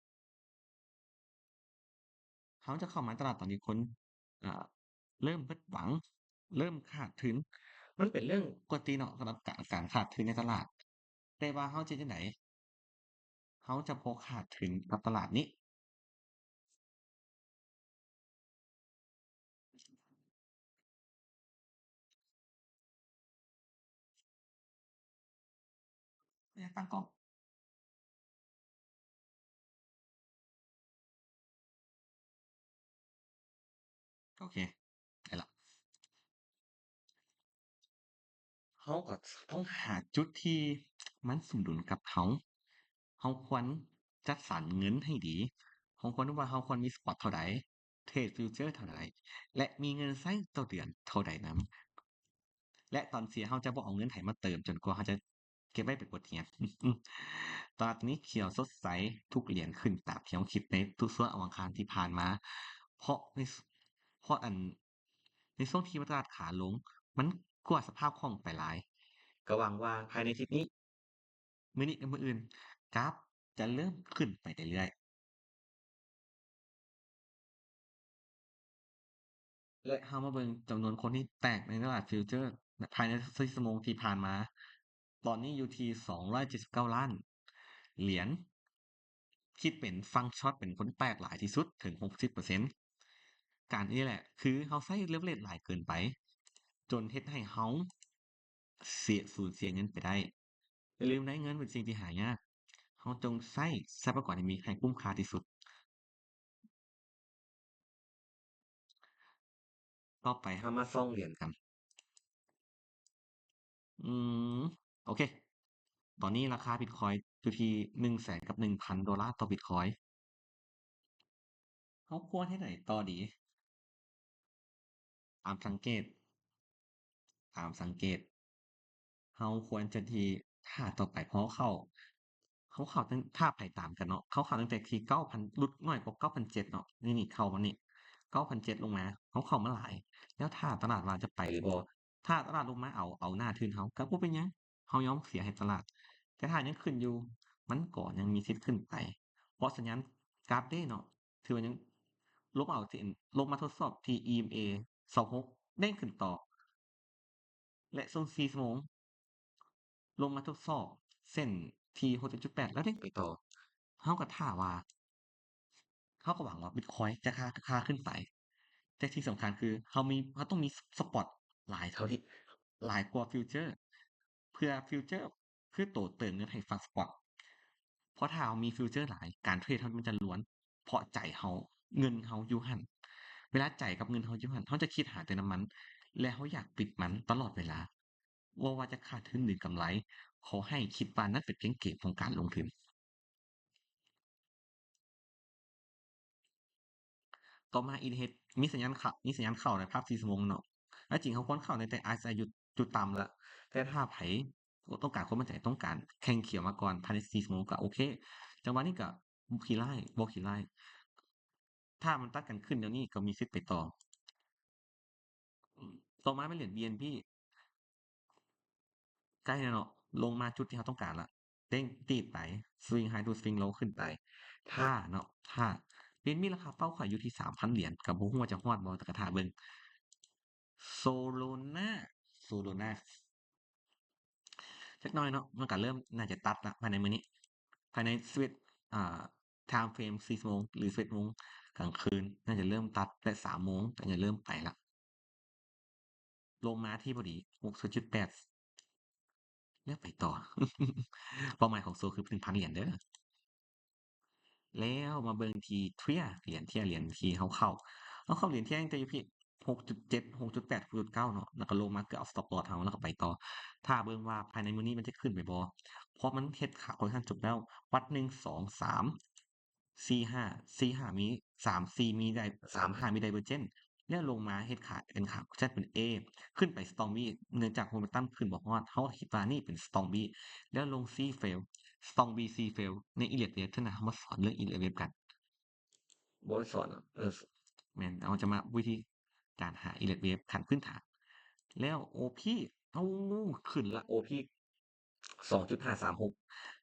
ເຮົາຈະເຂົ້າມາຕະຫຼາດຕອນທີ່ຄົນ ເອີ ເລີ່ມຜິດຫວັງ, ເລີ່ມຂາດທຶນ. ມັນເປັນເລື່ອງປົກກະຕິເນາະ ສຳລັບການ ການຂາດທຶນໃນຕະຫຼາດ. ແຕ່ວ່າເຮົາຈະເຮັດຈັ່ງໃດ? ເຮົາຈະບໍ່ຂາດທຶນກັບຕະຫຼາດນີ້. ໂອເຄ ໄດ້ລະ. ເຮົາກໍຕ້ອງຫາຈຸດທີ່ມັນສົມດຸນກັບເຮົາ. ເຮົາຄວນຈັດສັນເງິນໃຫ້ດີ. ເຮົາຄວນຮູ້ວ່າເຮົາຄວນມີສະປອດເທົ່າໃດ, ເທຣດຟິວເຈີເທົ່າໃດ ແລະ ມີເງິນໃຊ້ຕໍ່ເດືອນເທົ່າໃດນຳ. ແລະ ຕອນເສຍເຮົາຈະບໍ່ເອົາເງິນໃຫ້ມາເຕີມຈົນກວ່າເຮົາຈະເກັບໄວ້ເປັນບົດຮຽນ. ຕະຫຼາດຕົວນີ້ຂຽວສົດໃສ, ທຸກຫຼຽນຂຶ້ນຕາມທີ່ເຮົາຄິດໃນທຸກຊ່ວງອາວັງຄານທີ່ຜ່ານມາ. ເພາະໃນ ເພາະອັນ ໃນຊ່ວງທີ່ຕະຫຼາດຂາລົງ ມັນກວາດສະພາບຄ່ອງໄປຫຼາຍ. ກໍຫວັງວ່າພາຍໃນອາທິດນີ້, ມື້ນີ້ກັບມື້ອື່ນ ກາຟຈະເລີ່ມຂຶ້ນໄປເລື້ອຍໆ. ແລະ ເຮົາມາເບິ່ງຈຳນວນຄົນທີ່ແຕກໃນຕະຫຼາດຟິວເຈີພາຍໃນຊາວສີ່ຊົ່ວໂມງທີ່ຜ່ານມາ. ຕອນນີ້ຢູ່ທີ່ສອງຮ້ອຍເຈັດສິບເກົ້າລ້ານຫຼຽນ, ຄິດເປັນຝັ່ງຊັອດເປັນຄົນແຕກຫຼາຍທີ່ສຸດເຖິງຫົກສິບເປີເຊັນ. ການນີ້ແຫຼະ ຄືເຮົາໃຊ້ເລເວີເຣຈຫຼາຍເກີນໄປ ຈົນເຮັດໃຫ້ເຮົາເສຍ ສູນເສຍເງິນໄປໄດ້. ຢ່າລືມໄດ້ເງິນເປັນສິ່ງທີ່ຫາຍາກ. ເຮົາຈົ່ງໃຊ້ຊັບພະຍາກອນທີ່ມີໃຫ້ຄຸ້ມຄ່າທີ່ສຸດ. ຕໍ່ໄປເຮົາມາສ່ອງຫຼຽນກັນ. ອືມ ໂອເຄ. ຕອນນີ້ລາຄາບິດຄອຍຢູ່ທີ່ໜຶ່ງແສນກັບໜຶ່ງພັນໂດລາຕໍ່ບິດຄອຍ. ເຮົາຄວນເຮັດໃດຕໍ່ດີ? ຕາມສັງເກດ, ຕາມສັງເກດ, ເຮົາຄວນຈະທີ່ຖ້າຕໍ່ໄປ ເພາະເຮົາເຂົ້າ, ເຮົາເຂົ້າຕັ້ງ ຖ້າໄປຕາມກັນເນາະ, ເຮົາເຂົ້າຕັ້ງແຕ່ທີ່ເກົ້າພັນ ຫຼຸດໜ້ອຍກວ່າເກົ້າພັນເຈັດເນາະ, ນີ້ ນີ້ເຂົ້າມານີ້ ເກົ້າພັນເຈັດລົງມາ, ເຮົາເຂົ້າມາຫຼາຍ ແລ້ວຖ້າຕະຫຼາດວ່າຈະໄປຫຼືບໍ່, ຖ້າຕະຫຼາດລົງມາເອົາ ເອົາໜ້າທຶນເຮົາ ກໍບໍ່ເປັນຫຍັງ, ເຮົາຍອມເສຍໃຫ້ຕະຫຼາດ. ແຕ່ຖ້າຍັງຂຶ້ນຢູ່ ມັນກໍຍັງມີສິດຂຶ້ນໄປ, ເພາະສັນຍານກາຟເດເນາະ ຖືວ່າຍັງລົງມາເອົາທີ່ ລົງມາທົດສອບທີ່ ອີເອັມເອ ຊາວຫົກ ເດ້ງຂຶ້ນຕໍ່ ແລະ ຊ່ວງສີ່ຊົ່ວໂມງ ລົງມາທົດສອບເສັ້ນທີ່ຫົກສິບເຈັດຈຸດແປດ ແລ້ວເດ້ງໄປຕໍ່. ເຮົາກໍຖ້າວ່າ ເຮົາກໍຫວັງວ່າບິດຄອຍຈະຄ່າ ຄ່າຂຶ້ນໄປ, ແຕ່ທີ່ສຳຄັນຄືເຮົາມີ ເຮົາຕ້ອງມີສະປອດຫຼາຍເທົ່າທີ່ ຫຼາຍກວ່າຟິວເຈີ ເພື່ອຟິວເຈີ ຄືໂຕເຕີມເງິນໃຫ້ຝັ່ງສະປອດ. ເພາະຖ້າເຮົາມີຟິວເຈີຫຼາຍ ການເທຣດເຮົາມັນຈະລວນ ເພາະໃຈເຮົາ ເງິນເຮົາຢູ່ຫັ້ນ. ເວລາໃຈກັບເງິນເຮົາຢູ່ຫັ້ນ ເຮົາຈະຄິດຫາແຕ່ນ້ຳມັນ ແລະ ເຮົາຢາກປິດມັນຕະຫຼອດເວລາ. ບໍ່ວ່າຈະຂາດທຶນ ຫຼື ກຳໄລ, ຂໍໃຫ້ຄິດວ່ານັ້ນເປັນພຽງເກມຂອງການລົງທຶນ. ຕໍ່ມາ ອີທີເອັດ ມີສັນຍານເຂົ້າ ມີສັນຍານເຂົ້າໃນພາບສີ່ຊົ່ວໂມງເນາະ. ແທ້ຈິງເຮົາຄວນເຂົ້າໃນແຕ່ RSI ຢູ່ ຢູ່ຕ່ຳລະ, ແຕ່ຖ້າໃຜຕ້ອງການຄວາມໝັ້ນໃຈ ຕ້ອງການແຂ່ງຂຽວມາກ່ອນພາຍໃນສີ່ຊົ່ວໂມງ ກໍໂອເຄ. ຈັງຫວະນີ້ກໍບໍ່ຂີ້ຮ້າຍ ບໍ່ຂີ້ຮ້າຍ. ຖ້າມັນຕັດກັນຂຶ້ນແນວນີ້ ກໍມີສິດໄປຕໍ່. ຕໍ່ມາແມ່ນຫຼຽນ BNB ໃກ້ແລ້ວເນາະ, ລົງມາຈຸດທີ່ເຮົາຕ້ອງການລະ, ເດ້ງຕີດໄປ swing high to swing low ຂຶ້ນໄປ. ຖ້າເນາະ ຖ້າ BNB ລາຄາເປົ້າຂ້ອຍຢູ່ທີ່ສາມພັນຫຼຽນ, ກໍບໍ່ຮູ້ວ່າຈະຮອດບໍ່, ແຕ່ກໍຖ້າເບິ່ງ. Solana Solana ຈັກໜ້ອຍເນາະ, ມັນກໍເລີ່ມໜ້າຈະຕັດລະ ພາຍໃນມື້ນີ້, ພາຍໃນສິບເອັດ ອ່າ time frame ສີ່ໂມງ ຫຼື ສິບເອັດໂມງກາງຄືນ ໜ້າຈະເລີ່ມຕັດ ແລະ ສາມໂມງກໍຈະເລີ່ມໄປລະ ລົງມາທີ່ພໍດີ ຫົກຈຸດແປດ ແລ້ວໄປຕໍ່ ເປົ້າໝາຍຂອງໂຊຄື ໜຶ່ງພັນ ຫຼຽນເດີ. ແລ້ວມາເບິ່ງທີ່ເທຍ ຫຼຽນເທຍ ຫຼຽນທີ່ເຮົາເຂົ້າ ເຮົາເຂົ້າຫຼຽນເທຍຕັ້ງແຕ່ຢູ່ພີ້ ຫົກຈຸດເຈັດ ຫົກຈຸດແປດ ຫົກຈຸດເກົ້າ ເນາະ ແລ້ວກໍລົງມາເກືອບເອົາ stop loss ເຮົາ ແລ້ວກໍໄປຕໍ່. ຖ້າເບິ່ງວ່າພາຍໃນມື້ນີ້ມັນຈະຂຶ້ນໄປບໍ່ ເພາະມັນເຮັດຂາຄ່ອນຂ້າງຈົບແລ້ວ ວັດ ໜຶ່ງ ສອງ ສາມ ສີ່ ຫ້າ ສີ່ ຫ້າ ມີ ສາມ ສີ່ ມີໄດ້ ສາມ ຫ້າ ມີ divergence ແລ້ວລົງມາເຮັດຂາ ເປັນຂາເປັນ A ຂຶ້ນໄປ strong B ເນື່ອງຈາກ momentum ຂຶ້ນບໍ່ຮອດ ເຮົາຄິດວ່ານີ້ເປັນ strong B ແລ້ວລົງ C fail strong B C fail ໃນ elliott wave ເທື່ອໜ້າເຮົາມາສອນເລື່ອງ elliott wave ກັນ ບໍ່ໄດ້ສອນ ເອີ ແມ່ນ ເຮົາຈະມາວິທີການຫາ elliott wave ຂັ້ນພື້ນຖານ ແລ້ວ OP ເອົາ ຂຶ້ນລະ OP ສອງຈຸດຫ້າສາມຫົກ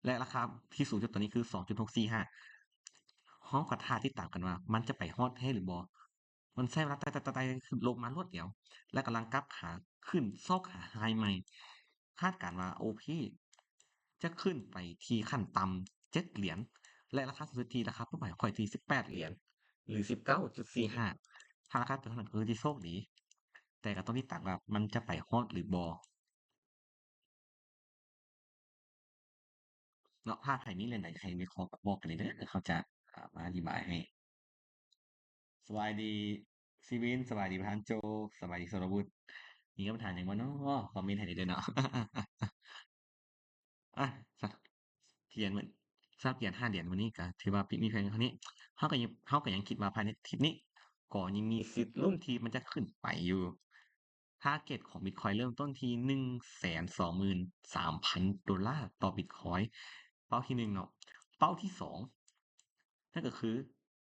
ແລະ ລາຄາທີ່ສູງສຸດຕອນນີ້ຄື ສອງຈຸດຫົກສີ່ຫ້າ ເຮົາກໍຖ້າຕິດຕາມກັນວ່າມັນຈະໄປຮອດແທ້ຫຼືບໍ່ ມັນໃຊ້ເວລາໄຕ່ໆໆໆ ຂຶ້ນລົງມາລວດດຽວ ແລ້ວກຳລັງກັບຂາຂຶ້ນຊອກຫາ high ໃໝ່ ຄາດການວ່າ OP ຈະຂຶ້ນໄປທີ່ຂັ້ນຕ່ຳ ເຈັດ ຫຼຽນ ແລະ ລາຄາສູງສຸດທີ່ລາຄາເປົ້າໝາຍຂອງຂ້ອຍທີ່ ສິບແປດ ຫຼຽນ ຫຼື ສິບເກົ້າຈຸດສີ່ຫ້າ ຖ້າລາຄາເປັນເທົ່ານັ້ນກໍຄືທີ່ໂຊກດີ ແຕ່ກໍຕ້ອງຕິດຕາມວ່າມັນຈະໄປຮອດຫຼືບໍ່. ເນາະ ຖ້າໃຜມີເລື່ອງໃດໃຫ້ວິເຄາະກໍບອກກັນເລີຍເດີ ເຂົາຈະ ອ່າ ມາອະທິບາຍໃຫ້. ສະບາຍດີຊີວິນ ສະບາຍດີປະທານໂຈ ສະບາຍດີສົລະວຸດ ມີຄຳຖາມຫຍັງບໍ່ເນາະ ຄອມເມັນໃຫ້ໄດ້ເດີເນາະ. ອ່ະ ສະ ຫຼຽນມື້ ສຳລັບຫຼຽນຫ້າຫຼຽນມື້ນີ້ກໍຖືວ່າປິດມີພຽງເທົ່ານີ້ ເຮົາກໍຍັງ ເຮົາກໍຍັງຄິດວ່າພາຍໃນອາທິດນີ້ກໍຍັງມີສິດລຸ້ນທີ່ມັນຈະຂຶ້ນໄປຢູ່. target ຂອງ Bitcoin ເລີ່ມຕົ້ນທີ່ ໜຶ່ງແສນສອງໝື່ນສາມພັນໂດລາຕໍ່ Bitcoin ເປົ້າທີໜຶ່ງເນາະ ເປົ້າທີສອງ ນັ້ນກໍຄື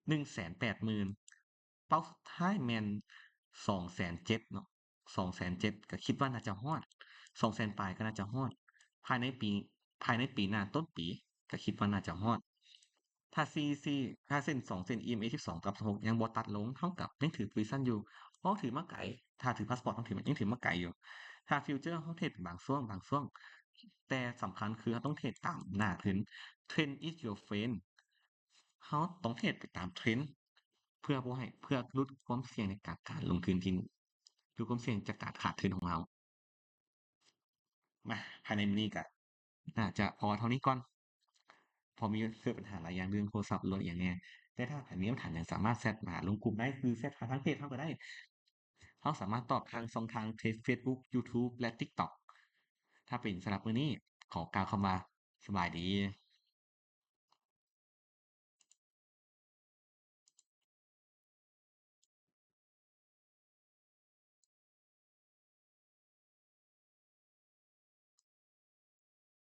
ໜຶ່ງແສນແປດໝື່ນ ເປົ້າສຸດທ້າຍແມ່ນ ສອງແສນເຈັດເນາະ ສອງແສນເຈັດ ກໍຄິດວ່າໜ້າຈະຮອດ ສອງແສນປາຍກໍໜ້າຈະຮອດ ພາຍໃນປີ ພາຍໃນປີໜ້າ ຕົ້ນປີ ກໍຄິດວ່າໜ້າຈະຮອດ. ຖ້າສີ່ ສີ່ ຖ້າເສັ້ນສອງເສັ້ນ EMA ສິບສອງກັບສິບຫົກ ຍັງບໍ່ຕັດລົງ ເຮົາກໍຍັງຖື position ຢູ່ ເຮົາຖືມາໄກ ຖ້າຖື passport ເຮົາຖື ຍັງຖືມາໄກຢູ່. ຖ້າ future ເຮົາເທຣດເປັນບາງຊ່ວງ ບາງຊ່ວງ ແຕ່ສຳຄັນຄືເຮົາຕ້ອງເທຣດຕາມໜ້າເທຣນ trend is your friend ເຮົາຕ້ອງເທຣດໄປຕາມເທຣນ ເພື່ອບໍ່ໃຫ້ ເພື່ອຫຼຸດຄວາມສ່ຽງໃນການ ການລົງທຶນທີ່ ຫຼຸດຄວາມສ່ຽງຈາກການຂາດທຶນຂອງເຮົາ. ມາ ພາຍໃນມື້ນີ້ກະໜ້າຈະພໍເທົ່ານີ້ກ່ອນ ເພາະມີເກີດບັນຫາຫຼາຍຢ່າງ ເລື່ອງໂທລະສັບ ເລື່ອງອີ່ຫຍັງແດ່ ແຕ່ຖ້າໃຜມີຄຳຖາມຫຍັງ ສາມາດແຊັດມາຫາລົງກຸ່ມໄດ້ ຫຼື ແຊັດຫາທາງເພຈເຮົາກໍໄດ້ ເຮົາສາມາດຕອບທາງຊ່ອງທາງເພຈ Facebook YouTube ແລະ TikTok. ຖ້າເປັນສຳລັບມື້ນີ້ ຂໍກ່າວຄຳວ່າ ສະບາຍດີ.